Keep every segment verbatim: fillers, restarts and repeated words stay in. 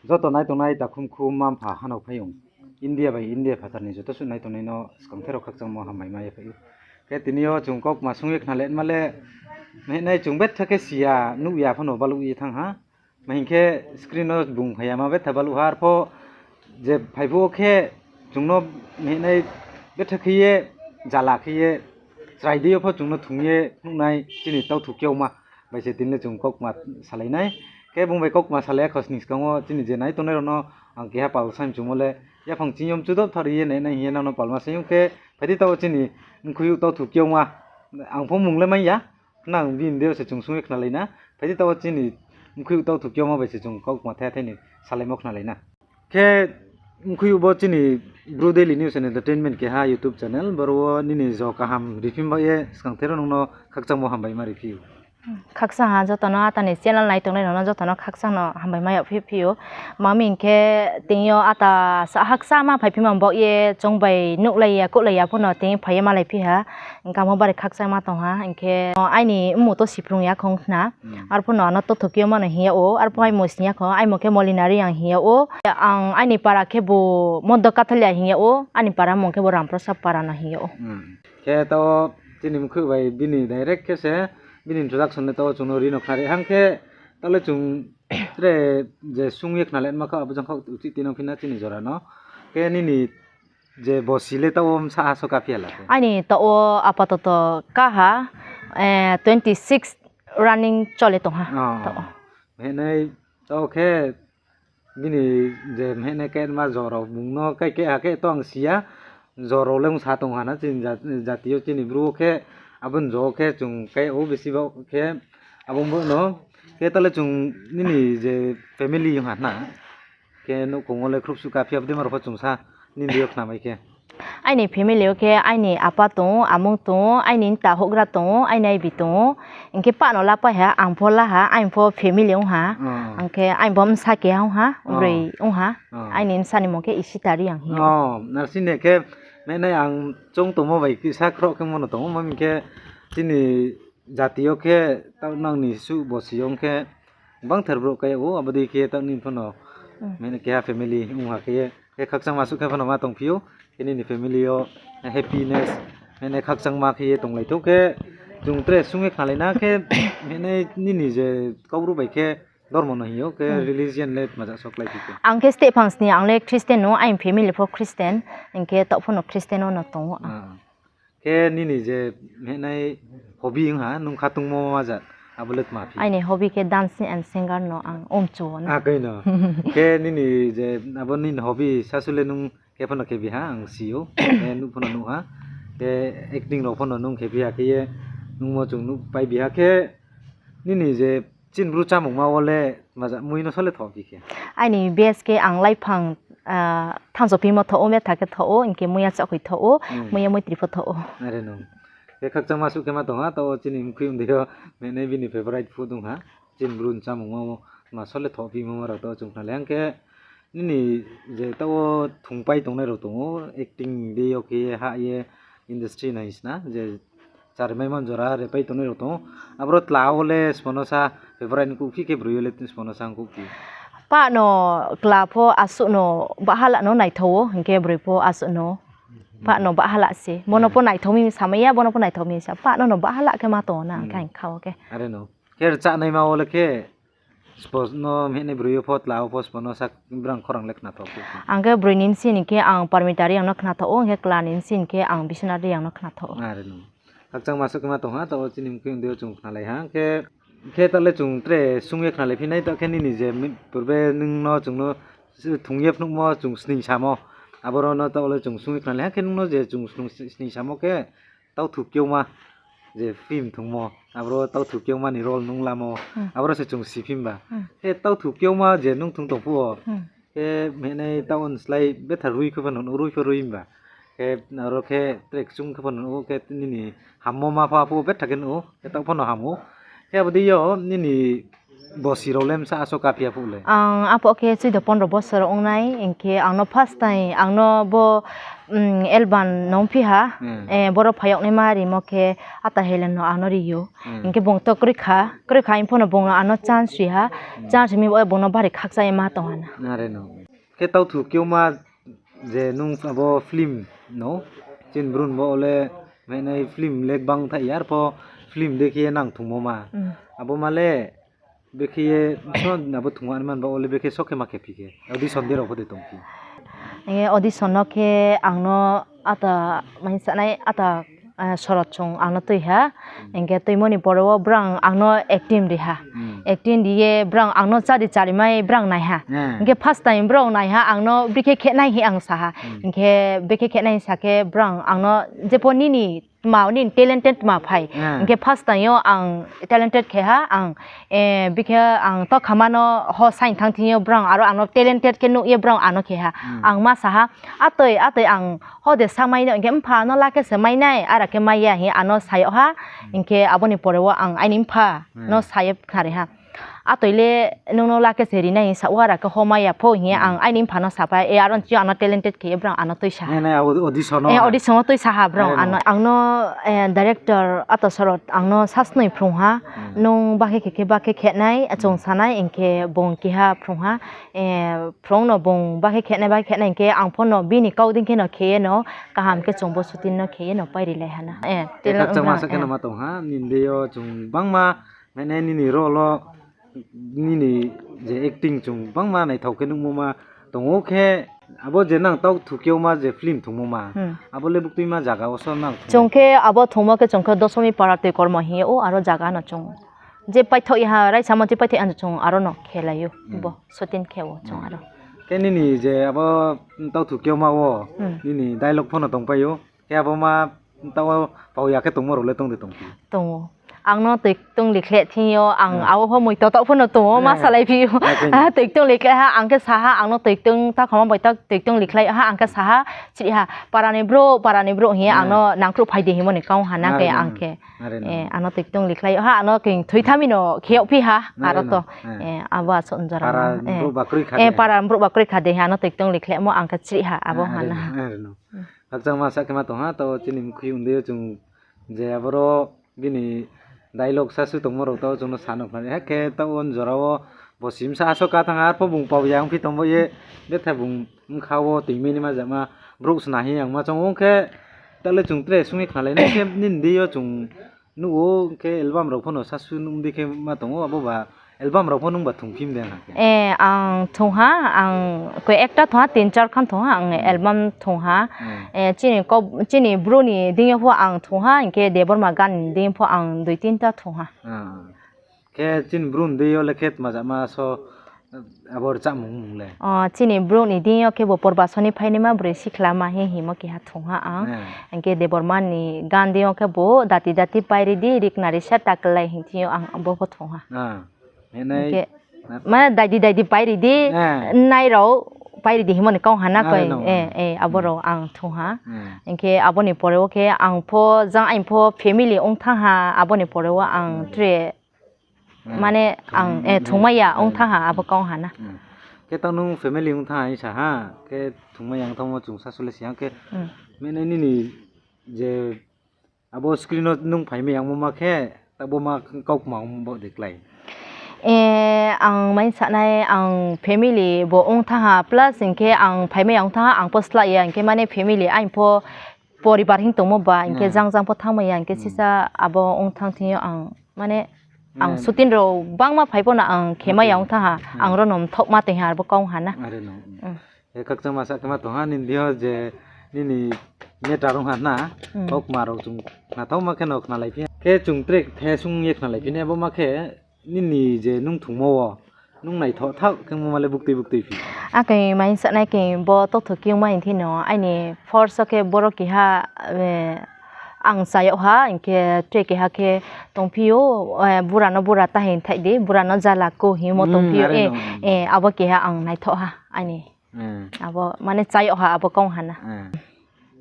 Joto nai tongnai takhum khum mma mpha hanao phaiyong, India bai India phathar ni joto suh nai tongnai no skangther rao khakchangmo hambai ma ye phai ou. Khe tini yo chung kaukma sung ye khnalai ma le, mehnai chung betha khe si ya, nuh ya pho no baluh ye thanng ha. Ma hing khe screen no bung phai ya ma betha baluh ha, arpho je phai phuh wo khe chung no mehnai betha khe ye, jala khe ye, chrai dei yo pho chung no thung ye phnuh nai chini Tauthu Kiauma bai se tini le chung kaukma salai nai. Khe bung bai kaukma salai ya khosning skang wo chini je nai tongnai rao no ang keha pal saimchumo le, yaphang ching yo mchu doh thar ye nai nai hing ye nang no palma sai ong khe, phai di taoh wo chini mkhuiyouh Tauthu Kiauma, ang pho mung le mai ya, nang bini deing yo se chung sung ye khnalai na. Phai di taoh wo chini mkhuiyouh Tauthu Kiauma bai se chung kaukma thai thai ni salaimo khnalai na. Khe mkhuiyouh bo chini Bru Daily News and Entertainment keha YouTube channel, boro wo nini jo kaham riphi ba ye skangther rao nung no khakchangmo hambai ma riphi ou. Khakchang ha joto no, ata ni channel nai tongnai rao no joto no khakchang no hambai ma yag phi phi ou. Ma mi hing khe tini yo ata sa hakchama phai phi ma baoh ye chung bai nuhlai ya, kuhlai ya pho no tini phai ye malaiphi ha. Hing khe amo bari khakchangma tong ha. Hing khe aini mmung to siphrung ya khong khna. Arphuh no ano Tauthu Kiauma no hing yag ou, arphuh aimo sing ya kho, aimo khe Molina Reang hing yag ou. Ang aini para khebu Moddo Kathalia hing yag ou, aini para mmung khebu Ramprosa para no hing yag ou. Khe taoh chini mkhuiyouh bai bini direct khe se bini introduction le taoh chung no ri no khnari hang khe, taoh le chung tre je sung ye khnalai ma kha, abo jang kha uchih tinang phi na chini jora no. Khe nini je bosi le taoh wo bsa ha so kaphi ya la khe? Aini taoh wo apatoto kaha, twenty six running chole tong ha. Hinai taoh khe bini je mhenai khe ma jora bung no kai khe ha khe to ang si ya, jora le ongsa tong ha na chini jati yo chini Bru wo khe, abo ni jo khe chung kai ou besi ba khe abo bo no. Khe taoh le chung nini je family ong ha na, khe nouhkhong wo le khruh suh kaphi ya, abo dei ma rao pho chung sa nini yo khnamai khe. Aini family yo khe aini apa tong ou, amung tong ou, aini mta houhgra tong ou, aini aibi tong ou. Hing khe pah no lapai ha, ang pho la ha, aini pho family ong ha. Ang khe aini pho bsa keha ong ha, broi ong ha. Aini bsa ni mmung khe Isita Reang hing ou. Narsing ni khe mehnai ang choung tongmo bai kisa khroh khe mo no tong ou, ma hing khe chini jati yo khe taoh nang ni suh bosi yo ong khe bangther brouh kai yag ou, abo dei khe taoh nini pho no mehnai keha family ong ha khe ye, khe khakchangma suh khe pho no ma tongphi ou, khe nini family yo happiness, mehnai khakchangma khe ye tonglai thou khe, chung tre sung ye khnalai na khe, mehnai nini je Kaubru bai khe dormo no hing ou, khe religion le tma ja sokláiphi khe? Ang khe steh phang sni, ang le Christian no, aini family pho Christian, hing khe taoh pho no Christian wo no tong ou. Khe nini je mehnai hobby ong ha, nung khatungmo ma ja, abo le tma phi? Aini hobby khe dancing and singer no ang ongchu wo na. Akhe no. Khe nini je abo nini hobby sasu le nung khe pho no khe bi ha, ang si ou. Khe nuh pho no nuh ha. Khe acting rao pho no nung khe bi ha khe ye, nungmo chung nuhpai bi ha khe, nini je chini Bru chámungma wo le tma ja mui no so le thoh phi khe? Aini best khe ang laiphang, thanngso phimo thoh ou, metha khe thoh ou, hing khe muiya chaohkhoi thoh ou, muiya moitri pho thoh ou. Are no. Khe khakchangma suh khe ma tong ha, taoh wo chini mkhui ong dei yo, mehnai bini favorite food ong ha. Chini Bru ni chámungma wo ma so le thoh phimo ma rao taoh wo chung khnalai hang khe, nini je taoh wo thungpai tongnai rao tong ou, acting dei yo khe ye hah ye industry nai sna je charimaimo jora repai tongnai rao tong ou. Aboro tla wo le sbo no sa favorite ongkouh phi khe broi yo le sbo no sa ongkouh phi? Pah no kla pho asuh no bahhala no naithao ou, hing khe broi pho asuh no. Pah no bahhala se. Bo no pho naithao mi samai ya, bo no pho naithao mi sa. Pah no no bahhala khe ma tong ou na, hing khe ang kha wo khe. Are no. Khe rchahnaima wo le khe sbo no mehnai broi yo pho tla wo pho sbo no sa brang khorang le khnathao khe? Ang khe broi ni bsing ni khe ang Parmita Reang no khnathao ou, hing khe kla ni bsing ni khe ang Biswanath Reang no khnathao ou. Are no. Khakchangma suh khe ma tong ha, taoh wo chini mkhui ong dei yo chung khnalai ha. Khe, khe taoh le chung tre sung ye khnalai phi nai, taoh khe nini je purbe nung no chung no thung ye phnuhmo chung sning samo. Aboro no taoh le chung sung ye khnalai ha, khe nung no je chung sning samo khe Tauthu Kiauma je film thungmo, aboro Tauthu Kiauma ni role nung lamo, aboro se chung si phim ba. Khe Tauthu Kiauma je nung thung tong phuh wo, khe mehnai taoh wo ni slái betha rui khe pho no, rui pho rui himba. Khe aro khe tre kchung khe pho no nuh ou, khe nini hammo ma pho aphuh wo betha khe nuh ou, khe taoh pho no ham ou. Khe abo dei yo nini Bosi rao le bsa aso kaphi ya phuh le? Ang aphuh khe chuido pondro bosor ong nai, hing khe ang no first time ang no bo, mm, album no ongphi ha, eh, boro phai yag naima rimo khe Ata Helen no ang no ri ou. Hing khe bung to kroi kha, kroi kha hing pho no bung no ang no chance ri ha, chance ri mi bo bung no bari khakchang ye ma tong ha na. Khe tauthu keuma je nung abo film no, chini Bru ni bo le, mainai film le gbang thaih ya, arpho film dei khe ye nang thungmo ma. Abo ma le, bekhe ye, so abo thungma ni man bo le bekhe so khe ma khe phi khe. Audition dei rao pho de tong phi. Audition no khe ang no ata, mai sanai ata, Sorot chung ang no tui ha. Hing khe tuimo ni pore wo brang ang no acting ri ha. Acting ri ye brang ang no chari chari mai brang nai ha. Hing khe first time brao nai ha ang no bikhe khe nai hing ang sa ha. Hing khe bikhe khe nai sa khe brang ang no jepho nini tma, nini talented tma phai. Hing khe first time yo ang talented khe ha ang, bikhe ang to khama no ho saing thanng thing yo brang aro ang no talented khe nuh ye brang ang no khe ha. Ang ma sa ha, atoi, atoi ang ho de sa mai no, hing khe mpha no la khe se mai nai, ara khe mai ya hing ye ang no sa yag ha. Hing khe abo ni pore wo ang aini mpha no sa ye khnari ha. Atoi le nung no la khe se ri nai hing sa ou, ara khe ho mai ya pho hing ye ang aini mpha no sa phai, e, aro ni ching yo ang no talented khe ye brang ang no tuisa ha. Audition wo tuisa ha brang ang no, director Ata Sorot ang no sasnoi phrung ha, nung bakhe khe khe bakhe khe nai, achung sa nai, hing khe bung keha phrung ha, phrung no bung bakhe khe nai, bakhe khe nai hing khe ang pho no bini kau dei khe no khe ye no, kaham khe chung bo shooting no khe ye no pairi lai ha na. Khakchangma sa khe no ma tong ha, nini dei yo chung bangma, mainai nini role wo, nini je acting chung bangma naithao khe nuhmo ma tong ou khe, abo je nang tauthu keuma je film thungmo ma, abo le buktuima zaga wo so nang chung khe abo thungmo khe chung khe Dosomi Para Toikormo hing ye ou aro zaga no chung je paithaoh ye ha, raisamo je paithaoh ye ha chung aro no khelai ou, bo shooting khe ou chung aro. Khe nini je abo tauthu keuma wo, nini dialogue pho no tongpai ou. Khe abo ma taoh wo pau ya khe tongmo rao le tong de tong phi? Tong ou. Ang no toiktung likhleh thing yo, ang abo pho moito taoh pho no tong ou, ma salai phi ou. Toiktung likhleh ha, ang khe sa ha, ang no toiktung ta khama bai ta toiktung likhlai ha, ang khe sa ha, chiri ha, para ni brouh, para ni brouh hing ye ang no nangkhruh phai di hingmo ni kau ha na khe ang khe. Ano toiktung likhlai ha, ano khe thoi thami no khe yagphi ha, aro to. Abo aso jora para brouh ba kroi kha de hing ano toiktung likhlaimo ang khe chiri ha, abo ha na. Khakchangma sa khe ma tong ha, taoh chini mkhui undei yo chung je aboro bini dialogue sasu tongmo rao taoh chung no sa nuh khnari ha khe taoh wo jora wo bo simsa aso ka thanng ha, arpho bung pau ya ongphi tong bo ye, betha bung bkha wo toimai ni ma jama brouh sna hing yang ma chung ong khe, taoh le chung tre sung ye khnalai nai khe nini dei yo chung nuh ou khe album rao pho no sasu nuh dei khe ma tong ou, abo ba album rao pho nung ba thungphim de ha khe? Ang thung ha, ang koi ekta thung ha, tin char khan thung ha, ang album thung ha. Chini Bru ni deing yo pho ang thung ha, hing khe Debbarma gan ni deing yo pho ang dui tinta thung ha. Khe chini Bru ni deing yo le khe tma jama so abo rchamung mung le? Chini Bru ni deing yo khe bo Purbaso ni phainaima broi sikhlama hing hingmo keha thung ha ang. Hing khe Debbarma ni gan deing yo khe bo Dati Dati Pairi Di Riknari Sa Taklai hing thing yo ang bo pho thung ha. Hing khe, ma, Daidi Daidi Pairi Di, Nai rao Pairi Di hingmo ni kau ha na koi, abo rao ang thung ha. Hing khe abo ni pore wo khe ang pho jang aini pho family ong thanng ha, abo ni pore wo ang tre, mane ang thungmai ya ong thanng ha, abo kau ha na. Khe taoh nung family ong thanng ha hing sa ha, khe thungmai ya ong thanngmo chung sasu le si ha khe, mane nini je abo screen no nung phaimai yangmo ma khe, taoh bo ma kaukma ong bo de klái? Ang mai sanai, ang family bo ong thanng ha, plus hing khe ang phaimai ya ong thanng ha, ang pho slái ya, hing khe mane family aini pho poribar hing tongmo ba, hing khe jang jang pho thanngmai ya, hing khe sisa abo ong thanng thing yo ang, mane, ang shooting rao bangma phai pho no ang khemai ya ong thanng ha, ang ro no mthaohma tong ha, abo kau ha na. Khakchangma sa khe ma tong ha, nini deing yo je nini matter ong ha na, kaukma rao chung khnathaoma khe no khnalai phi. Khe chung tre the sung ye khnalai phi nai, abo ma khe nini je nung thungmo wo, nung naithaoh thaoh khemo ma le buktui buktui phi? Akhe mai sanai khe bo tauthu keuma hing thing no, aini first wo khe boro keha, ang cha yag ha, hing khe tre keha khe tongphi ou, bura no bura ta hing thaih di, bura no jala ko hingmo tongphi ou, abo keha ang naithaoh ha, aini. Abo mane cha yag ha, abo kau ha na.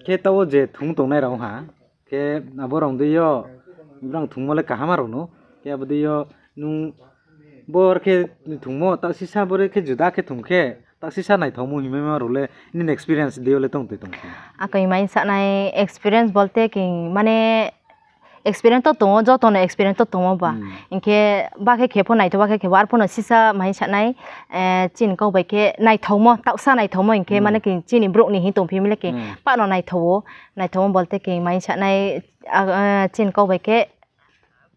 Khe taoh wo je thung tongnai rao ha, khe abo rao dei yo, brang thungmo le kaham rao no, khe abo dei yo nung Bo are khe thungmo, taoh sisa bo are khe juda khe thung khe, taoh sisa naithaomo hingmaimo rao le, nini experience dei yo le tong toi tong khe. Akoi mai sanai experience bolte khe, mane, experience to tong ou, joto no experience to tong ou ba. Hing khe ba khe khe pho naithao, ba khe khe pho, arphuh no sisa mai sanai, chini kau bai khe naithaomo, taohsa naithaomo hing khe, mane khe chini brouh ni hing tongphi mi le khe, pah no naithao ou, naithaomo bolte khe mai sanai, chini kau bai khe,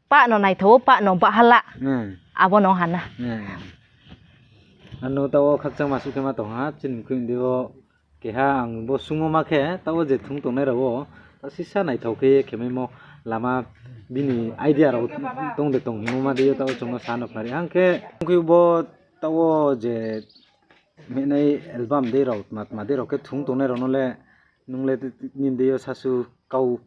pah no naithao ou, pah no bahala, abo no ha na. Ano taoh wo khakchangma suh khe ma tong ha, chini mkhui dei yo keha ang bo sungmo ma khe, taoh wo je thung tongnai rao wo, taoh sisa naithao khe ye khemaimo lama bini idea rao tong de tong hingmo ma dei yo taoh wo chung no sa no khnari. Hang khe, mkhui bo taoh wo je mehnai album dei rao, tma tma dei rao khe thung tongnai rao no le, nung le nini dei yo sasu kau,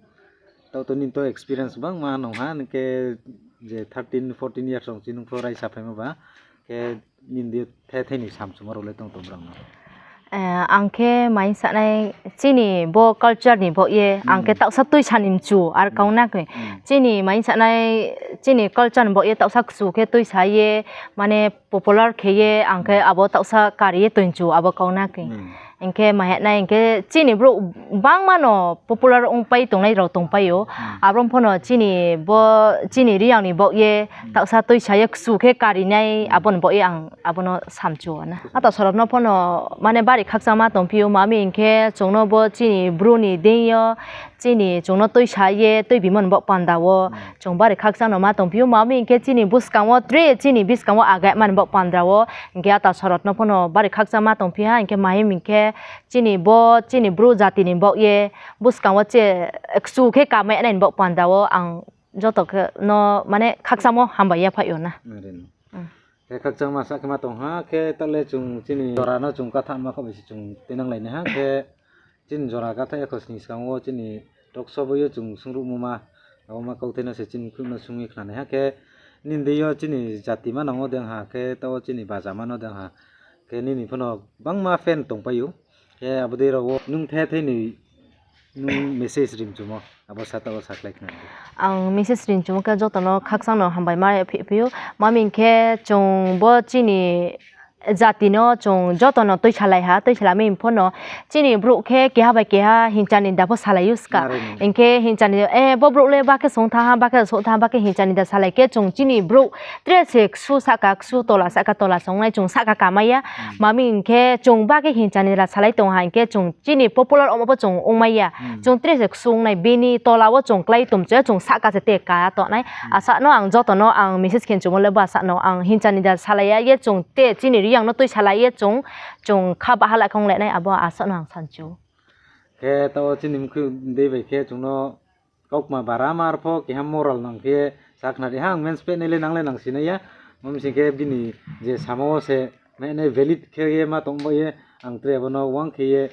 taoh to nini to experience bangma nung ha, nung khe je thirteen, fourteen years rao chi nung pho raisa phaimo ba, khe nini dei yo the thei ni samchumo rao le tong tong brao no. Ang khe mai sanai chini bo culture ni baoh ye, ang khe taohsa tuisa ni mchu, ar kau na khe. Chini mai sanai, chini culture ni baoh ye taohsa kchu khe tuisa ye, mane popular khe ye, ang khe abo taohsa kari ye toimchu, abo kau na khe. Hing khe ma hing nai, hing khe chini brouh bangma no popular ongpai tongnai rao tongpai ou. Abo pho no chini bo, chini Reang ni baoh ye, taohsa tuisa ye kchu khe karinai, abo ni baoh ye ang abo no samchu na. Ata sorot no pho no, mane bari khakchangma tongphi ou, ma mi hing khe chung no bo chini Bru ni deing yo, chini chung no tuisa ye tuibimo ni baoh panda wo, chung bari khakchang no ma tongphi ou, ma mi hing khe chini buskang wo tre, chini buskang wo agai mani baoh panda wo, hing khe ata sorot no pho no bari khakchangma tongphi ha, hing khe ma hing khe chini bo, chini Bru jati ni baoh ye, buskang wo che kchu khe kamai nai ni baoh panda wo ang joto khe no, mane khakchangmo hambai ya phaih yo na. Khe khakchangma sa khe ma tong ha, khe taoh le chung chini jora no chung katha ma kha bai se chung tuinanglai nai ha, khe chini jora katha ya kho sning skang wo chini talk show bo yo chung sungruhmo ma, abo ma kauthai no se chini mkhui no sung ye khna nai ha, khe nini dei yo chini jati manang wo deng ha, khe taoh wo chini baja ma no deng ha, khe nini pho no bangma fan tongpai ou, khe abo dei rao wo nung the thei ni nung message rimchumo, abo sa taoh wo sakhlai khna di. Ang message rimchumo khe joto no khakchang no hambai ma phiphi ou, ma mi hing khe chung bo chini jati no chung joto no tuisalai ha, tuisalai mi pho no chini brouh khe keha bai keha hingcha ni da pho salai ou ska. Hing khe hingcha ni, bo brouh le ba khe song thanng ha, ba khe song thanng ha, ba khe hingcha ni da salai khe chung chini brouh tre se ksu sahka ksu, tola sahka tola se ong nai, chung sahka kamai ya. Ma mi hing khe chung ba khe hingcha ni da salai tong ha hing khe chung chini popular ongmo pho chung ongmai ya. Chung tre se ksu ong nai, bini tola wo chung klái tongmchu ya, chung sahka se te ka tongnai. Asa no ang joto no ang message khe chumo le ba sa no ang hingcha ni da salai ya ye chung te chini Reang no tuisalai ye chung, chung kha bahala khe onglai nai, abo asa no ang sanchu. Khe taoh wo chini mkhui dei bai khe chung no kaukma bara ma arpho keha moral nang khe sakhnari ha, ang mens pehnai le nang le nang sinai ya. Bo bsing khe bini je samo wo se mehnai valid khe ye ma tong baoh ye, ang tre abo no uang khe ye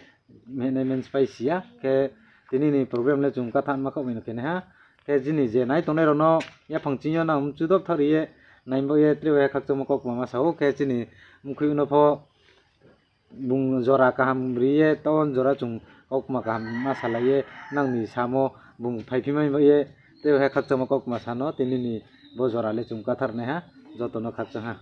mehnai mens pai si ya. Khe tini ni program le chung katha ma khaoh bai no khe nai ha. Khe chini je nai tongnai rao no yaphang ching yo nang mchu dop thari ye nai baoh ye tre bai kaukchangmo kaukma ma sa ou, khe chini mkhui no pho bung jora kaham ri ye, taoh jora chung kaukma kaham ma salai ye, nang ni samo bung phaiphi mai baoh ye, tre bai khakchangmo kaukma sa no, tini ni bo jora le chung kathar nai ha, joto no khakchang ha.